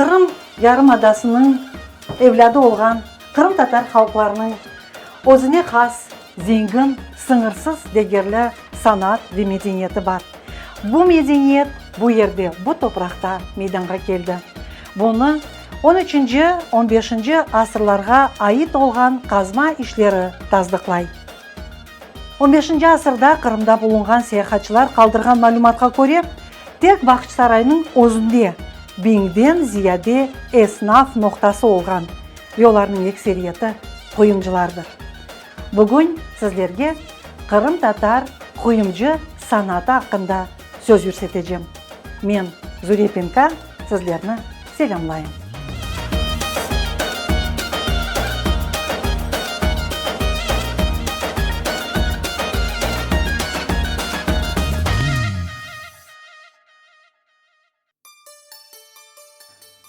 Qırım yarımadasınıñ evlâdı olğan qırımtatar halqlarınıñ özüne has, zengin, sıñırsız degerli sanat ve medeniyeti bar. Bu medeniyet bu yerde, bu topraqta meydanğa keldi. Bunı on üçünci, on beşinci asırlarğa ait olğan qazma işleri tasdıqlay. On beşinci asırda Qırımda bulunğan seyahatçılar qaldırğan malümatqa köre, tek Bağçasaraynıñ özünde biñden ziyade esnaf noqtası olğan ve olarnıñ ekseriyeti quyumcılardır. Bugün sizlerge qırımtatar quyumcı sanatı aqqında söz yürsetecem. Men, Zure Penka, sizlerni selâmlayım.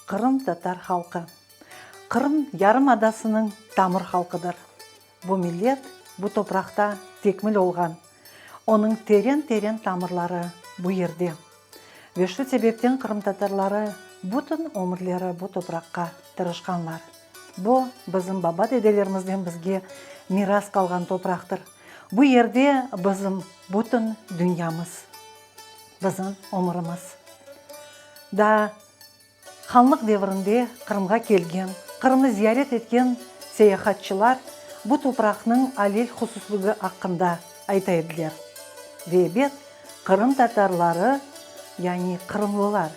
Qırımtatar halqı, Qırım yarımadasınıñ tamır halqıdır. Bu millet bu topraqta tekmil olğan, onıñ teren-teren tamırları bu yerde. Ve şu sebepten qırımtatarları bütün ömürleri bu topraqqa tırışqanlar. Bu, bizim baba-dedelerimizden bizge miras qalğan topraqtır. Bu yerde bizim bütün dünyamız, bizim ömürimiz. Daa Hanlıq devrinde Qırımğa kelgen, Qırımnı ziyaret etken seyahatçılar bu topraqnıñ alel hususlığı aqqında ayta ediler. Ve ebet, Qırım tatarları, yani qırımlılar,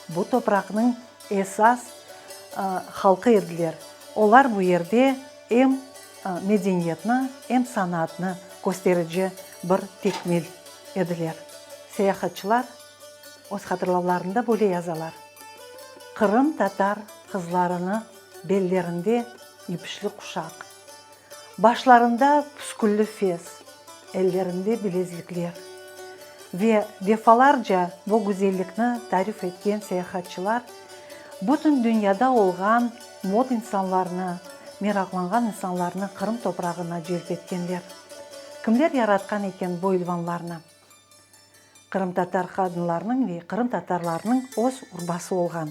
bu topraqnıñ esas halqı ediler. Olar bu yerde em medeniyetni, em sanatnı kösterici bir tekmil ediler. Seyahatçılar Öz hatırlavlarında böyle yazalar, Qırım tatar qızlarını bellerinde yipişli quşaq, başlarında püskülli fes, ellerinde bilezlikler ve defalarca bu güzellikni tarif etken seyahatçılar bütün dünyada olğan mod insanlarını, meraqlanğan insanlarnı Qırım toprağına celp etkenler. Kimler yaratqan eken bu ilvanlarnı? Qırımtatar qadınlarınıñ ve qırımtatarlarnıñ öz urbası olğan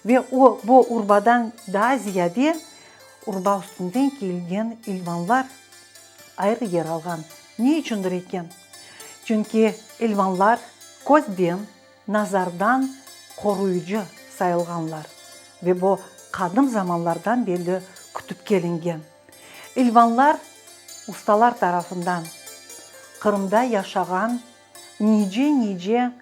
ve o, bu urbadan daa ziyade urba üstünden kiyilgen ilvanlar ayrı yer alğan. Ne içündir eken? Çünki ilvanlar közden, nazardan qoruyıcı sayılğanlar ve bu qadim zamanlardan belli kütip kelingen. İlvanlar ustalar tarafından Qırımda yaşağan nice-nice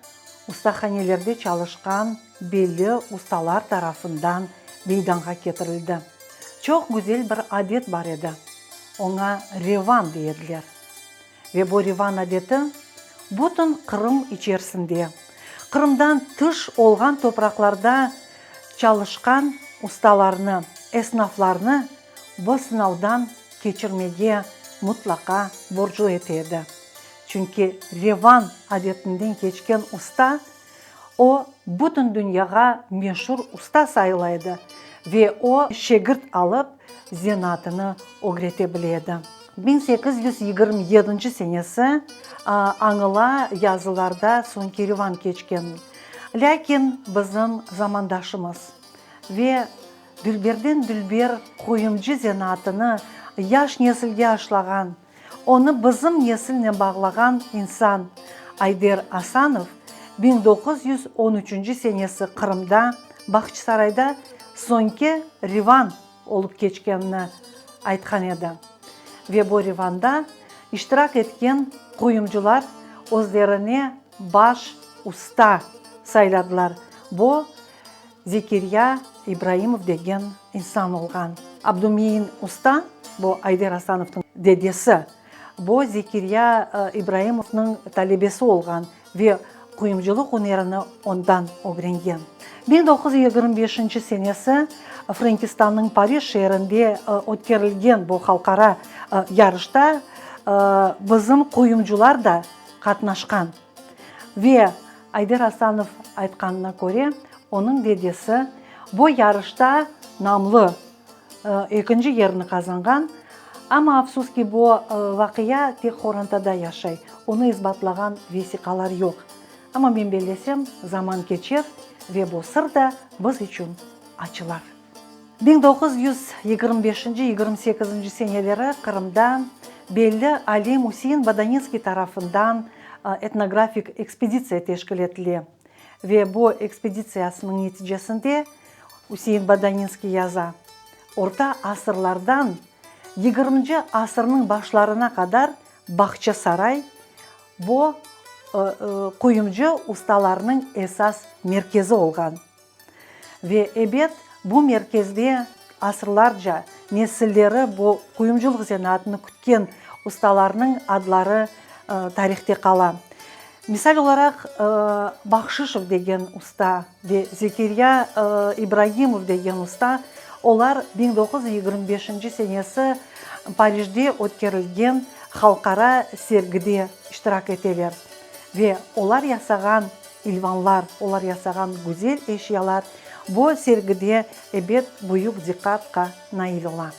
ustahanelerde çalışqan belli ustalar tarafından meydanğa ketirildi. Çoq güzel bir adet bar edi, oña revan dey ediler. Ve bu revan adeti bütün Qırım içerisinde, Qırımdan tış olğan topraqlarda çalışqan ustalarnı, esnaflarnı bu sınavdan keçirmege mutlaqa borclu ete edi. Çünki revan adetinden keçken usta, o, bütün dünyağa meşur usta sayıla edi ve o, şegirt alıp, zenaatını ögrete bile edi. 1827 senesi añıla yazılarda soñki revan keçken. Lâkin bizim zamandaşımız ve Dülberden dülber qoyumcı zenaatını yaş nesilge aşlağan, onı bizim nesilnen bağlağan insan Ayder Asanov 1913 senesi Qırımda, Bağçasarayda soñki revan olıp keçkenini aytqan edi. Ve bu revanda iştirak etken qoyumcılar özlerine baş usta sayladılar. Bu Zekirya İbraimov degen insan olğan. Abdumein usta, bu Ayder Asanovnıñ dedesi, bu Zekirya İbraimovnıñ talebesi olğan ve quyumcılıq ünerini ondan ögrengen. 1925 senesi Frenkistannıñ Parij şeerinde ötkerilgen bu halqara yarışta bizim quyumcılar da qatnaşqan. Ve Ayder Asanov aytqanına köre, onıñ dedesi bu yarışta namlı ekinci yerni qazanğan, amma, afsus ki, bu vaqia tek qorantada yaşay, onı isbatlağan vesiqalar yoq. Amma men bellesem, zaman keçer ve bu sır da biz içün. açılar. 1925, 28 seneleri Qırımda belli alim Üsein Bodaninskiy tarafından etnografik ekspeditsiya teşkil etile ve bu ekspeditsiyasınıñ neticesinde Üsein Bodaninskiy yaza, Orta asırlardan yigirminci asırnıñ başlarına qadar Bağçasaray bu quyumcı ustalarnıñ esas merkezi olğan. Ve, ebet, bu merkezde asırlarca nesilleri bu quyumcılıq zenaatını kütken ustalarnıñ adları tarihte qala. Misal olaraq, Bahşışov degen usta ve Zekirya İbragimov degen usta, olar 1925 senesi Parijde ötkerilgen halqara sergide iştirak eteler ve olar yasağan İlvanlar, olar yasağan güzel eşyalar bu sergide, ebet, büyük diqqatqa nail ola.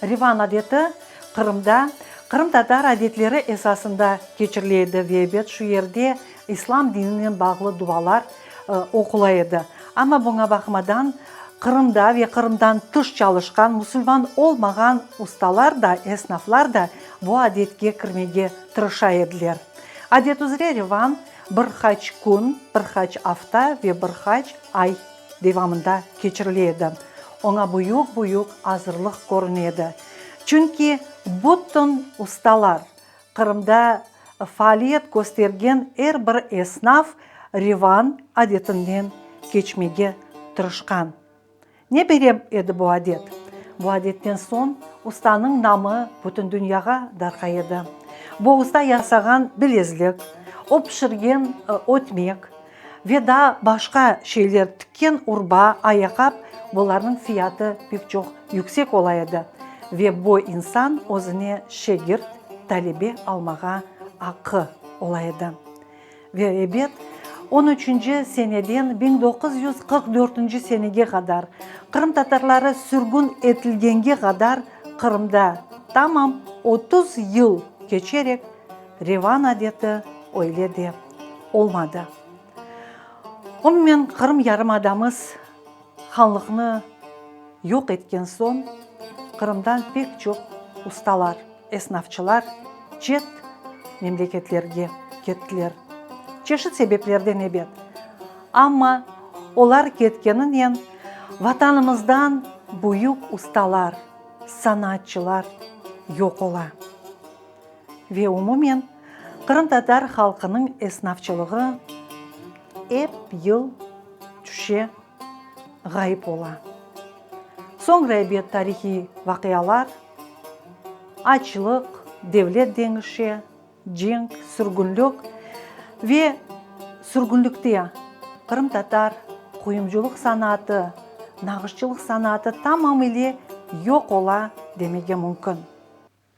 Revan adeti Qırımda qırımtatar adetleri esasında keçirile edi ve, ebet, şu yerde İslam dininen bağlı dualar oqula edi. Amma buña baqmadan, Qırımda ve Qırımdan tış çalışqan musulman olmağan ustalar da, esnaflar da bu adetke kirmege tırışa ediler. Adet üzre Revan bir qaç kün, bir qaç afta ve bir qaç ay devamında keçirile edi. Oña büyük-büyük azırlıq körüne edi. Çünki bütün ustalar, Qırımda faaliyet köstergen er bir esnaf Revan adetinden keçmege tırışqan. Ne bere edi bu adet? Bu adetten soñ ustanıñ namı bütün dünyağa darqay edi. Bu usta yasağan bilezlik, o pişirgen ötmek ve daa başqa şeyler, tikken urba, ayaqap, bularnıñ fiyatı pek çoq yüksek ola edi ve bu insan özüne şegirt, talebe almağa aqqı ola edi. Ve, ebet, on üçünci seneden 1944 senege qadar, qırımtatarları sürgün etilgenge qadar Qırımda tamam 30 yıl keçerek revan adeti öyle de olmadı. Umumen, Qırım yarımadamız hanlıqnı yoq etken soñ Qırımdan pek çoq ustalar, esnafçılar çet memleketlerge kettiler. Çeşit sebeplerden, ebet. Amma olar ketkeninen Vatanımızdan büyük ustalar, sanatçılar yoq ola. Ve umumen qırımtatar halqınıñ esnafçılığı ep yıl tüşe, ğayıp ola. Soñra ebet tarihiy vaqialar, açlıq, devlet deñişe, cenk, sürgünlik ve sürgünlikte qırımtatar quyumcılıq sanatı, nağışçılıq sanatı tamam ile yoq ola demege mümkün.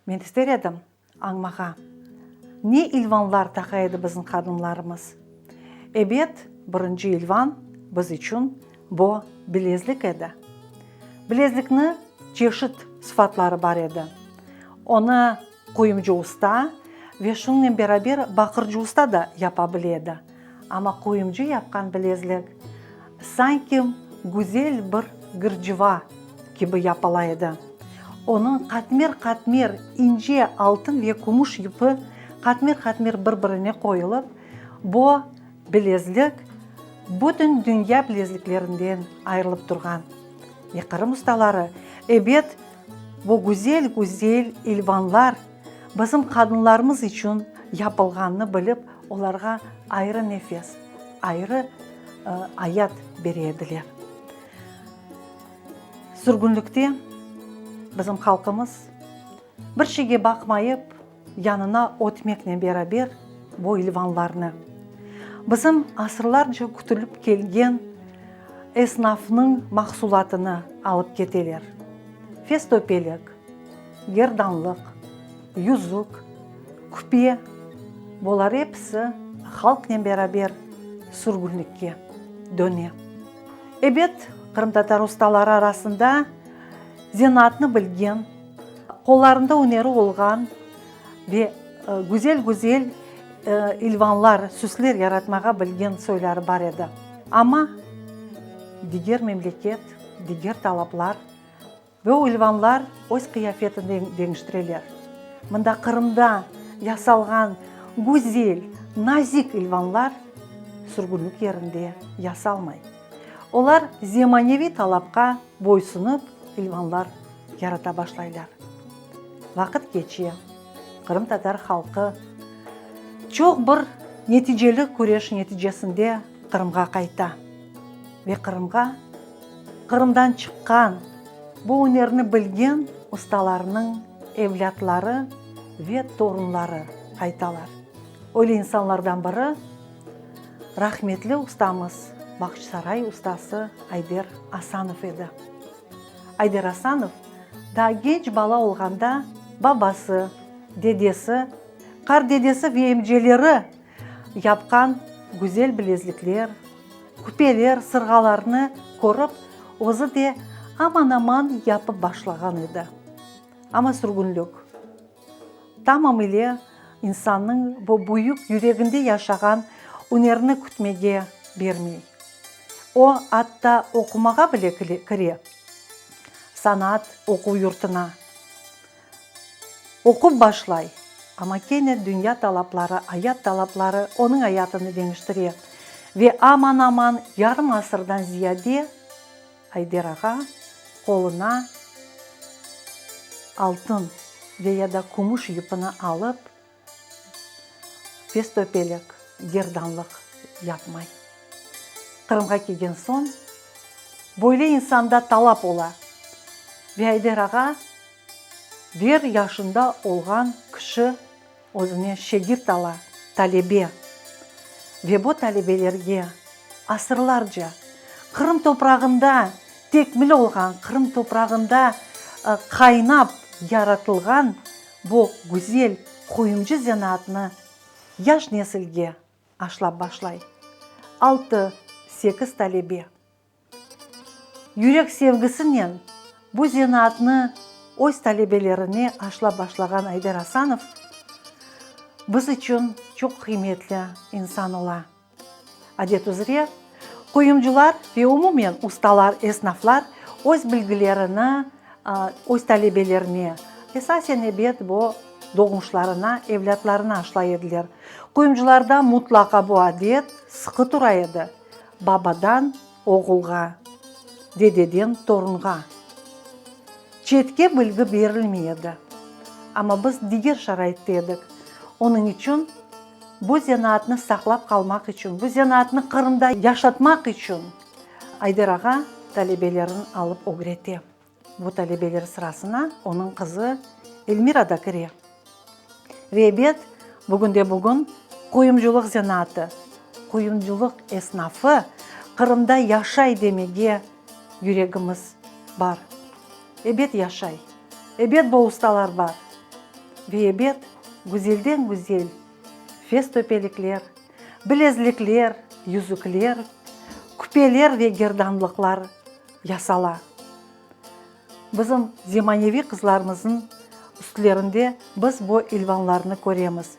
Men ister edim añmağa, ne ilvanlar taqa edi bizim qadınlarımız? Ebet, birinci ilvan biz içün bu bilezlik edi. Bilezlikni çeşit sıfatları bar edi. Onı quyumcı usta ve şunıñnen beraber baqırcı usta da yapa bile edi. Amma quyumcı yapqan bilezlik sanki güzel bir gırcıva kibi yapıla edi. Onıñ qatmer-qatmer ince altın ve kümüş yipi qatmer-qatmer bir-birine qoyulıp, bu bilezlik bütün dünya bilezliklerinden ayırılıp turğan. Ve Qırım ustaları, ebet, bu güzel-güzel ilvanlar bizim qadınlarımız içün yapılğanını bilip, olarğa ayrı nefes, ayrı ayat bere ediler. Sürgünlikte bizim halqımız bir şeyge baqmayıp, yanına ötmeknen beraber bu ilvanlarnı, bizim asırlarca kütülip kelgen esnafnıñ mahsulatını alıp keteler. Fes-töpelik, gerdanlıq, yüzük, küpe, bular episi halqnen beraber sürgünlikke döne. Ebet, qırımtatar ustaları arasında zenaatnı bilgen, qollarında üneri olğan ve güzel-güzel ilvanlar, süsler yaratmağa bilgen soyları bar edi. Amma. Diger memleket, diger talaplar ve o ilvanlar öz qıyafetini deñiştireler. Mında Qırımda yasalğan güzel, nazik ilvanlar sürgünlik yerinde yasalmay. Olar zemaneviy talapqa boysunıp ilvanlar yarata başlaylar. Vaqıt keçe, qırımtatar halqı çoq bir neticeli küreş neticesinde Qırımğa qayta ve Qırımğa Qırımdan çıqqan, bu ünerni bilgen ustalarnıñ evlâtları ve torunları qaytalar. Öyle insanlardan biri, rahmetli ustamız, Bağçasaray ustası Ayder Asanov edi. Ayder Asanov daa genç bala olğanda babası, dedesi, qartdedesi ve emceleri yapqan güzel bilezlikler, küpeler, sırğalarnı körip, özü de aman-aman yapıp başlağan edi. Amma sürgünlik tamam ile insannıñ bu büyük yüreginde yaşağan ünerni kütmege bermey. O, atta oqumağa bile kire, sanat oquv yurtuna. Oqup başlay, amma kene dünya talapları, ayat talapları onıñ ayatını deñiştire ve aman-aman yarım asırdan ziyade Ayder ağa qoluna altın ve ya da kümüş yipini alıp, festöpelik, gerdanlıq yapmay. Qırımğa kelgen soñ, böyle insanda talap ola ve Ayder ağa der yaşında olğan kişi özüne şegirt ala, talebe. Ve bu talebelerge asırlarca Qırım toprağında tekmil olğan, Qırım toprağında qaynap yaratılğan bu güzel quyumcı zenaatnı yaş nesilge aşlap başlay. Altı, sekiz talebe. Yürek sevgisinen bu zenaatnı öz talebelerine aşlap başlağan Ayder Asanov biz içün çoq qıymetli insan ola. Adet üzre, quyumcılar ve umumen ustalar, esnaflar öz bilgilerini öz talebelerine, esasen, ebet, bu doğmuşlarına, evlâtlarına aşlay ediler. Quyumcılarda mutlaqa bu adet sıqı tura edi, babadan oğulğa, dededen torunğa. Çetke bilgi berilmey edi. Amma biz diger şaraitte edik. Onıñ içün bu zenaatnı saqlap qalmaq içün, bu zenaatnı Qırımda yaşatmaq içün Ayder ağa talebelerini alıp ögrete. Bu talebeler sırasına onıñ qızı Elmira da kire. Ve ebet, bugünde-bugün quyumcılıq zenaatı, quyumcılıq esnafı Qırımda yaşay demege yüregimiz bar. Ebet yaşay. Ebet bu ustalar bar. Ve ebet güzelden-güzel fes töpelikler, bilezlikler, yüzükler, küpeler ve gerdanlıqlar yasala. Bizim zemaneviy qızlarımıznıñ üstlerinde biz bu ilvanlarnı köremiz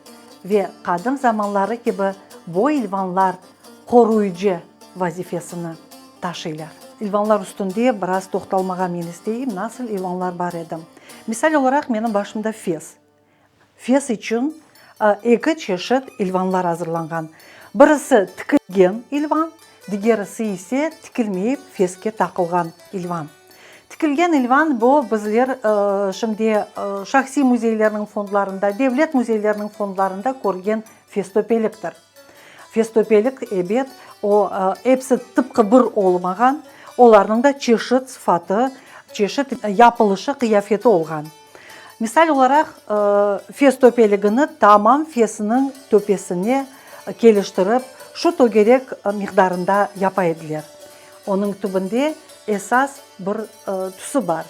ve qadim zamanları kibi bu ilvanlar qoruyıcı vazifesini taşıylar. İlvanlar üstünde biraz toqtalmağa men isteyim, nasıl ilvanlar bar edi. Misal olaraq, menim başımda fes. Fes içün eki çeşit ilvanlar azırlanğan. Birisi tikilgen ilvan, digerisi ise tikilmeyip feske taqılğan ilvan. Tikilgen ilvan bu bizler şimdi şahsiy müzeylerniñ fondlarında, devlet müzeyleriniñ fondlarında körgen festöpeliktir. Festöpelik, ebet, o, episi tıpqı bir olmağan, olarnıñ da çeşit sıfatı, çeşit yapılışı, qıyafeti olğan. Misal olaraq, fes töpeligini tamam fesniñ töpesine keliştirip, şu tögerek miqdarında yapa ediler. Onıñ tübünde esas bir tüsü bar.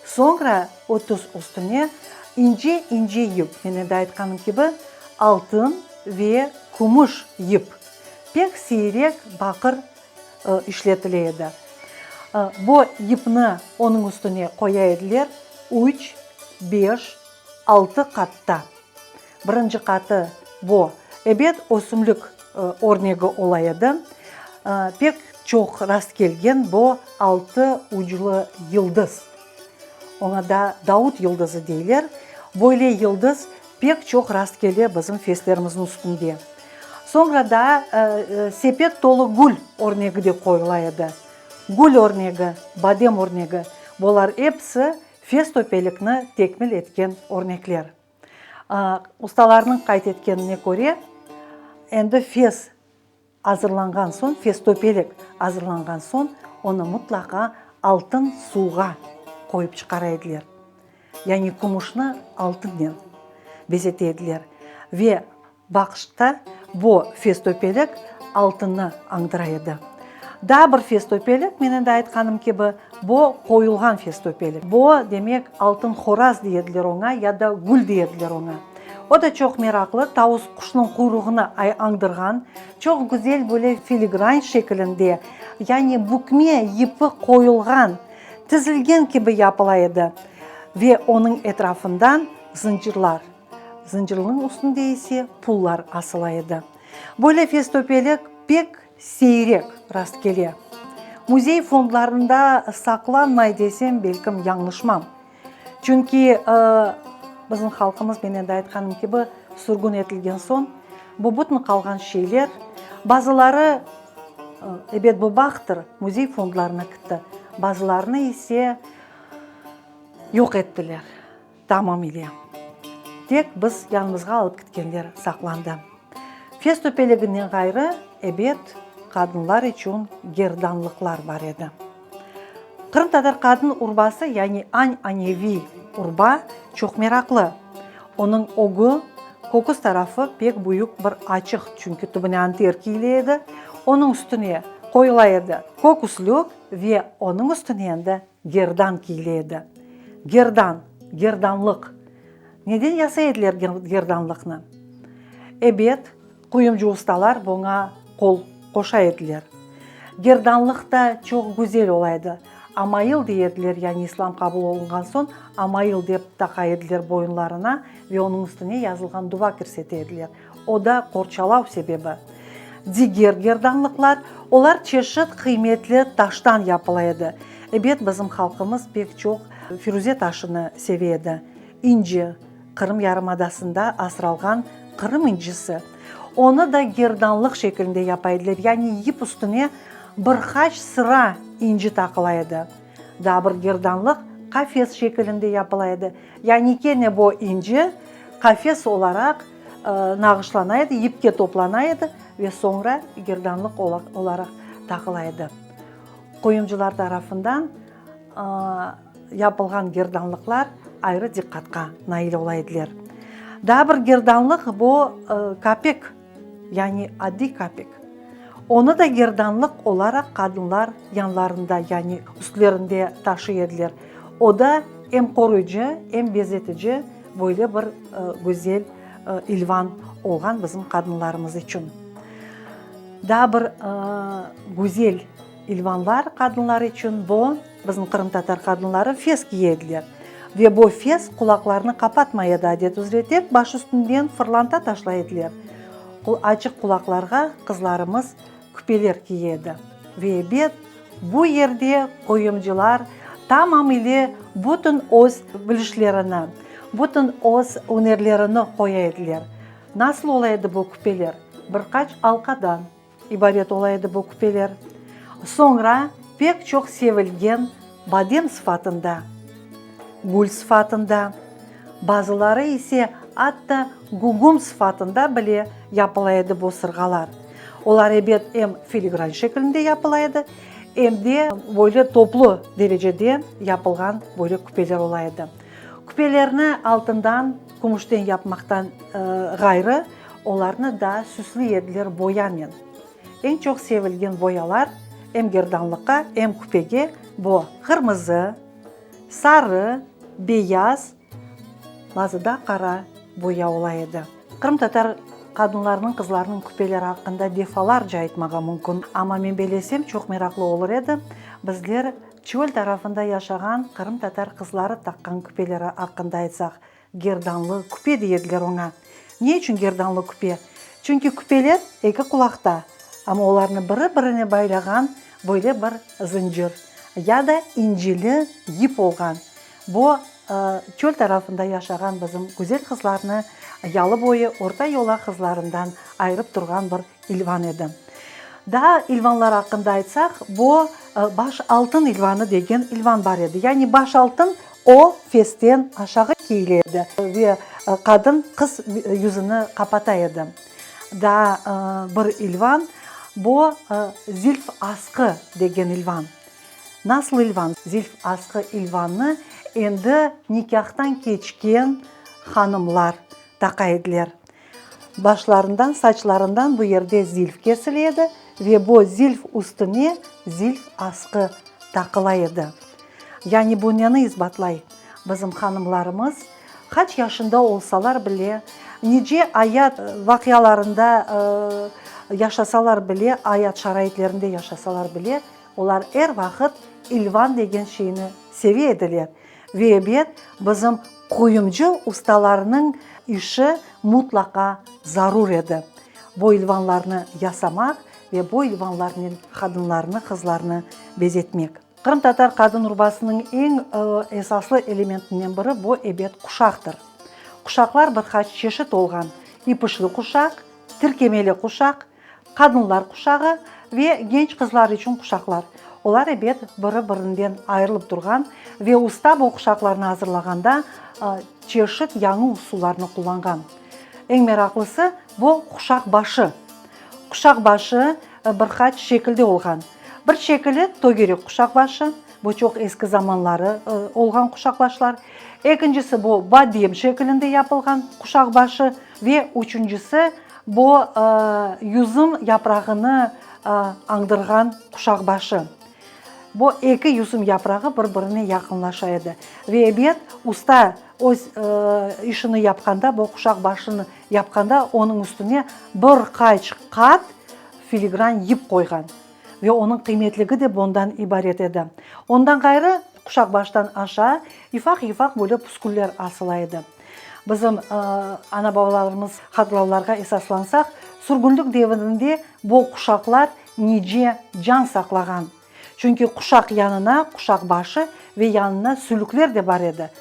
Soñra o tüs üstüne ince-ince yip, men endi aytqanım kibi, altın ve kümüş yip, pek siyrek baqır işletile edi. Bu yipni onıñ üstüne qoya ediler üç, beş, altı qatta. Birinci qatı bu, ebet, ösümlik örnegi ola edi. Pek. çoq rastkelgen bu altı uclu yıldız. Oña da Daud yıldızı deyler. Böyle yıldız pek çoq rastkele bizim feslerimizniñ üstünde. Soñra da sepet tolu gül örnegi de qoyula edi. Gül örnegi, badem örnegi, bular episi fes töpelikni tekmil etken örnekler. Ustalarnıñ qayd etkenine köre, endi fes Azırlanğan soñ, festopelik azırlanğan soñ, onı mıtlaqa altın suvğa qoyıp çıqara ediler. Yani kümüşni altınnen bezete ediler. Ve baqışta bu festopelik altınnı añdıra edi. Daa bir festopelik, men endi aytqanım kibi, bu qoyulğan festopelik. Bu, demek, altın horaz dey ediler oña ya da gül dey ediler oña. O da çoq meraqlı, tavus quşnıñ quyruğını añdırğan, çoq güzel böyle filigran şekilinde, yani bükme yipi qoyulğan, tizilgen kibi yapıla edi ve onıñ etrafından zıncırlar, zıncırnıñ üstünde ise pullar asıla edi. Böyle festöpelik pek siyrek rastkele. Müzey fondlarında saqlanmay desem, belkim yañlışmam. Çünki bizim halqımız, men endi aytqanım kibi, sürgün etilgen soñ, bu bütün qalğan şeyler, bazıları, ebet, bu bahtır, müzey fondlarına kitti, bazılarını ise yoq ettiler tamamile. Tek biz yanımızğa alıp kitkenler saqlandı. Fes töpeliginden ğayrı, ebet, qadınlar içün gerdanlıqlar bar edi. Qırımtatar qadın urbası, yani añ-aneviy urba çoq meraqlı. Onıñ ögü, köküs tarafı pek büyük bir açıq, çünki tübüne anter kiyile edi, onıñ üstüne qoyula edi köküslük ve onıñ üstüne endi gerdan kiyile edi. Gerdan, gerdanlıq. Neden yasay ediler gerdanlıqnı? Ebet, Quyumcı ustalar buña qol qoşa ediler. Gerdanlıq da çoq güzel ola edi. Amayıl dey ediler, yani İslam qabul olunğan soñ, amayıl dep taqa ediler boyunlarına ve onıñ üstüne yazılğan duva kirsete ediler. O da qorçalav sebebi. Diger gerdanlıqlar, olar çeşit qıymetli taştan yapıla edi. Ebet, bizim halqımız pek çoq firuze taşını seve edi. İnci, Qırım yarımadasında asralğan Qırım incisi. Onı da gerdanlıq şeklinde yapa ediler, yani yip üstüne bir qaç sıra inci taqıla edi. Daa bir gerdanlıq qafes şeklinde yapıla edi, yani kene bu inci qafes olaraq nağışlana edi, yipke toplana edi ve soñra gerdanlıq olaraq taqıla edi. Qoyumcılar tarafından Yapılğan gerdanlıqlar ayrı diqqatqa nail ola ediler. Daa bir gerdanlıq bu kapik, yani adiy kapik. Onı da gerdanlıq olaraq qadınlar yanlarında, yani üstlerinde taşıy ediler. O da em qoruyıcı, em bezetici böyle bir güzel ilvan olğan bizim qadınlarımız içün. Daa bir güzel İlvanlar qadınlar içün bu, bizim qırımtatar qadınları fes kiye ediler. Ve bu fes qulaqlarını qapatmay edi, adet üzre tek baş üstünden fırlanta taşlay ediler. Açıq qulaqlarğa qızlarımız küpeler kiye edi. Ve ebet, bu yerde qoyumcılar tamam ile bütün öz bilişlerini, bütün öz ünerlerini qoya ediler. Nasıl ola edi bu küpeler? Bir qaç alqadan. İbaret ola edi bu küpeler. Soñra pek çoq sevilgen badem sıfatında, gül sıfatında, bazıları ise atta gügüm sıfatında bile yapıla edi bu sırğalar. Olar ebet em filigran şeklinde yapıla edi, em de böyle toplu derecede yapılğan böyle küpeler ola edi. Küpelerni altından, kümüşten yapmaqtan ğayrı, Olarnı daa süsley ediler boyanen. Eñ çoq sevilgen boyalar em gerdanlıqqa, em küpege bu, qırmızı, sarı, beyaz, bazıda qara boya ola edi. Qırımtatar qadınlarınıñ, qızlarınıñ küpeleri aqqında defalarca aytmağa mümkün, amma men bellesem, çoq meraqlı olur edi, bizler çöl tarafında yaşağan qırımtatar qızları taqqan küpeleri aqqında aytsaq. Gerdanlı küpe dey ediler oña. Ne içün gerdanlı küpe? Çünki küpeler eki qulaqta. Amma olarnı biri-birine baylağan böyle bir zıncır ya da inceli yip olğan. Bu, çöl tarafında yaşağan bizim güzel qızlarnı yalı boyu orta yolaq qızlarından ayırıp turğan bir ilvan edi. Daa ilvanlar aqqında aytsaq, bu, baş altın ilvanı degen ilvan bar edi. Yani baş altın, o, festen aşağı kiyile edi ve qadın, qız yüzüni qapata edi. Daa bir ilvan, bu, zilf asqı degen ilvan. Nasıl ilvan? Zilf asqı ilvannı endi nikâhtan keçken hanımlar taqa ediler. Başlarından, saçlarından bu yerde zilf kesile edi ve bu zilf üstüne zilf asqı taqıla edi. Yani bu neni isbatlay? Bizim hanımlarımız qaç yaşında olsalar bile, nice ayat vaqialarında yaşasalar bile, ayat şaraitlerinde yaşasalar bile, olar er vaqıt ilvan degen şeyni seve ediler. Ve ebet, bizim quyumcı ustalarnıñ işi mutlaqa zarur edi. Bu ilvanlarnı yasamaq ve bu ilvanlarnen qadınlarnı, qızlarnı bezetmek. Qırımtatar qadın urbasınıñ eñ esaslı elementinden biri bu, ebet, quşaqtır. Quşaqlar bir qaç çeşit olğan, ipişli quşaq, tirkemeli quşaq, Qadınlar quşağı ve genç qızlar içün quşaqlar. Olar, ebet, biri-birinden ayırılıp turğan ve usta bu quşaqlarnı azırlağanda çeşit yañı usullarnı qullanğan. Eñ meraqlısı, bu quşaq başı. Quşaq başı bir qaç şekilde olğan. Bir şekili tögerek quşaq başı, bu çoq eski zamanları olğan quşaq başlar. Ekincisi, bu badem şekilinde yapılğan quşaq başı ve üçüncisi, Bu, yüzüm yaprağını añdırğan quşaq başı. Bu eki yüzüm yaprağı bir-birine yaqınlaşa edi. Ve ebet, usta öz işini yapqanda, bu quşaq başını yapqanda, onıñ üstüne bir qaç qat filigran yip qoyğan. Ve onıñ qıymetligi de bundan ibaret edi. Ondan ğayrı, quşaq baştan aşağı yufaq-yufaq böyle püsküller asıla edi. Bizim ana-babalarımız hatırlavlarğa esaslansaq, sürgünlik devirinde bu quşaqlar nice can saqlağan. Çünki quşaq yanına quşaq başı ve yanına sülükler de bar edi.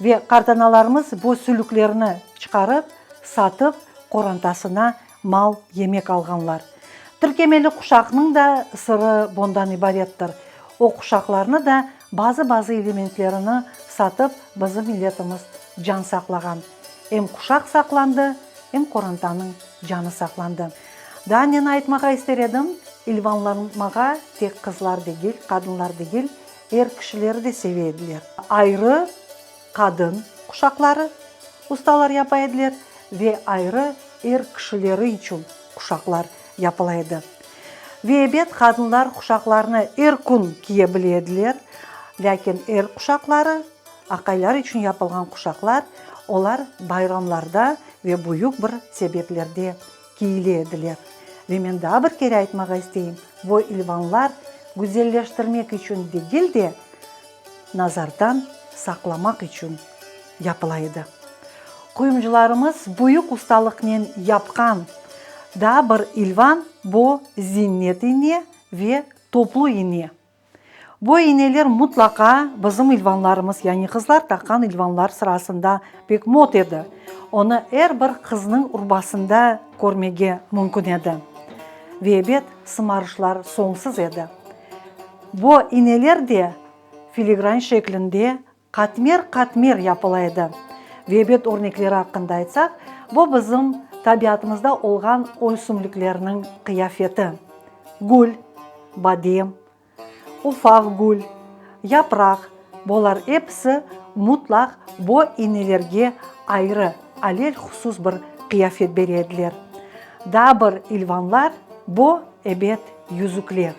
Ve qartanalarımız bu sülüklerni çıqarıp, satıp, qorantasına mal, yemek alğanlar. Tirkemeli quşaqnıñ da sırı bundan ibarettir. O quşaqlarnı da bazı-bazı elementlerini satıp bizim milletimiz can saqlağan. Em quşaq saqlandı, em qorantanıñ canı saqlandı. Daa neni aytmağa ister edim, ilvanlanmağa tek qızlar degil, qadınlar degil, er kişileri de seve ediler. Ayrı qadın quşaqları ustalar yapa ediler ve ayrı er kişileri içün quşaqlar yapıla edi. Ve ebet, qadınlar quşaqlarnı er kün kiye bile ediler, lâkin er quşaqları, aqaylar içün yapılğan quşaqlar, olar bayramlarda ve büyük bir sebeplerde kiyile ediler. Ve men daa bir kere aytmağa isteyim, bu ilvanlar güzelleştirmek içün degil de, nazardan saqlamaq içün yapıla edi. Quyumcılarımız büyük ustalıqnen yapqan daa bir ilvan bu zinnet ine ve toplu ine. Bu ineler mutlaqa bizim ilvanlarımız, yani qızlar taqqan ilvanlar sırasında pek mot edi. Onı er bir qıznıñ urbasında körmege mümkün edi. Ve ebet, sımarışlar soñsuz edi. Bu ineler de filigran şeklinde qatmer-qatmer yapıla edi. Ve ebet örnekleri aqqında aytsaq, bu bizim tabiatımızda olğan ösümliklerniñ qıyafeti, gül, badem, ufaq gül, yapraq, bular episi mutlaq bu inelerge ayrı, alelhusus bir qıyafet bere ediler. Daa bir ilvanlar, bu, ebet, yüzükler.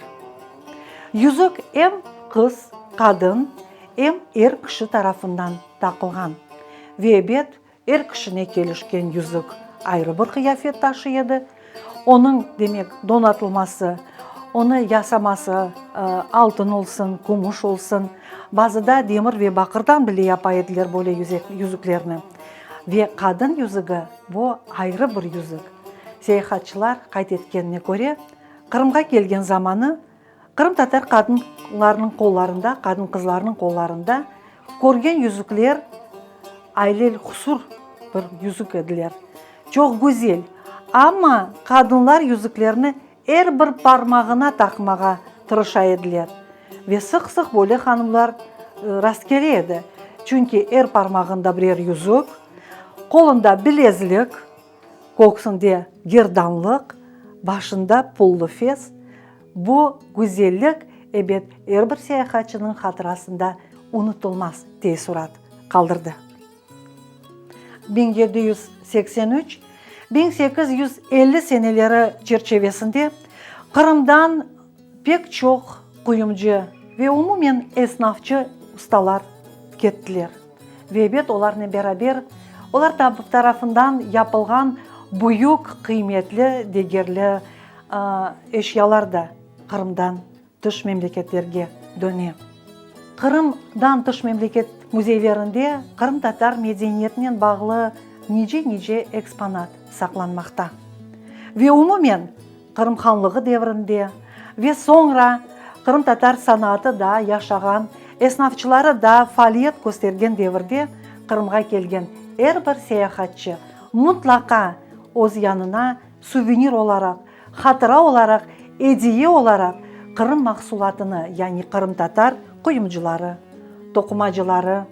Yüzük em qız, qadın, em er kişi tarafından taqılğan. Ve ebet, er kişine kelişken yüzük ayrı bir qıyafet taşıy edi. Onıñ, demek, donatılması, onı yasaması, altın olsun, kümüş olsun, bazıda demir ve baqırdan bile yapa ediler böyle yüzüklerni. Ve qadın yüzügi, bu ayrı bir yüzük. Seyahatçılar qayd etkenine köre. Qırımğa kelgen zamanı qırımtatar qadınlarnıñ qollarında, qadın-qızlarnıñ qollarında körgen yüzükler aylel-husur bir yüzük ediler. Çoq güzel, amma qadınlar yüzüklerni er bir parmağına taqmağa tırışa ediler. Ve sıq-sıq böyle hanımlar rastkele edi, çünki er parmağında birer yüzük, qolunda bilezlik, köksünde gerdanlıq, başında pullı fes. Bu güzellik, ebet, er bir seyahatçınıñ hatırasında unutılmaz teessurat qaldırdı. 1783, 1850 seneleri çerçevesinde Qırımdan pek çoq quyumcı ve umumen esnafçı ustalar kettiler. Ve ebet olarnen beraber olar tarafından yapılğan büyük qıymetli, degerli eşyalar da Qırımdan tış memleketlerge döne. Qırımdan tış memleket müzeylerinde qırımtatar medeniyetinen bağlı nice-nice eksponat saqlanmaqta. Ve umumen Qırım Hanlığı devrinde ve soñra qırımtatar sanatı da yaşağan, esnafçıları da faaliyet köstergen devirde Qırımğa kelgen er bir seyahatçı mutlaqa öz yanına suvenir olaraq, hatıra olaraq, ediye olaraq Qırım mahsulatını, yani qırımtatar quyumcıları, toqumacıları,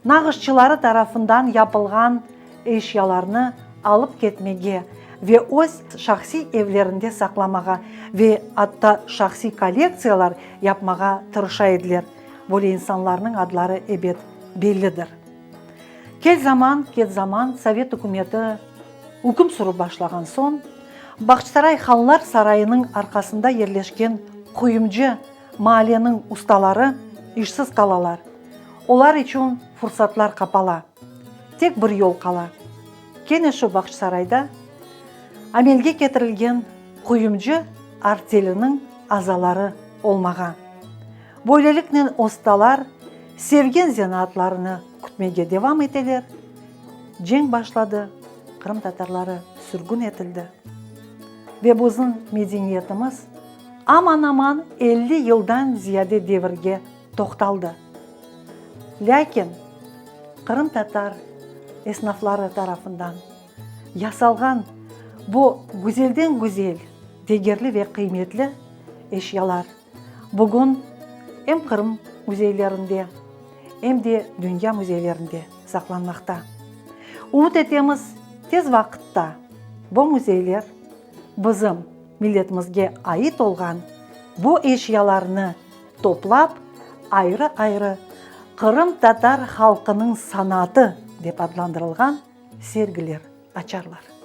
nağışçıları tarafından yapılğan eşyalarnı alıp ketmege ve öz şahsiy evlerinde saqlamağa ve atta şahsiy kollektsiyalar yapmağa tırışa ediler. Böyle insanlarnıñ adları, ebet, bellidir. Kel zaman, ket zaman, sovet ükümeti üküm sürüp başlağan soñ, Bağçasaray Hanlar sarayınıñ arqasında yerleşken quyumcı maaleniñ ustaları işsiz qalalar. Olar içün fursatlar qapala. Tek bir yol qala, kene şu Bağçasarayda amelge ketirilgen quyumcı arteliniñ azaları olmağa. Böyleliknen ustalar sevgen zenaatlarını kütmege devam eteler. Cenk başladı, qırımtatarları sürgün etildi ve bizim medeniyetimiz aman-aman 50 yıldan ziyade devirge toqtaldı. Lâkin qırımtatar esnafları tarafından yasalğan bu güzelden-güzel, degerli ve qıymetli eşyalar bugün em Qırım müzeylerinde, em de dünya müzeylerinde saqlanmaqta. Ümüt etemiz, tez vaqıtta bu müzeyler bizim milletimizge ait olğan bu eşyalarnı toplap, ayrı-ayrı Qırımtatar halqınıñ sanatı dep adlandırılğan sergiler açarlar.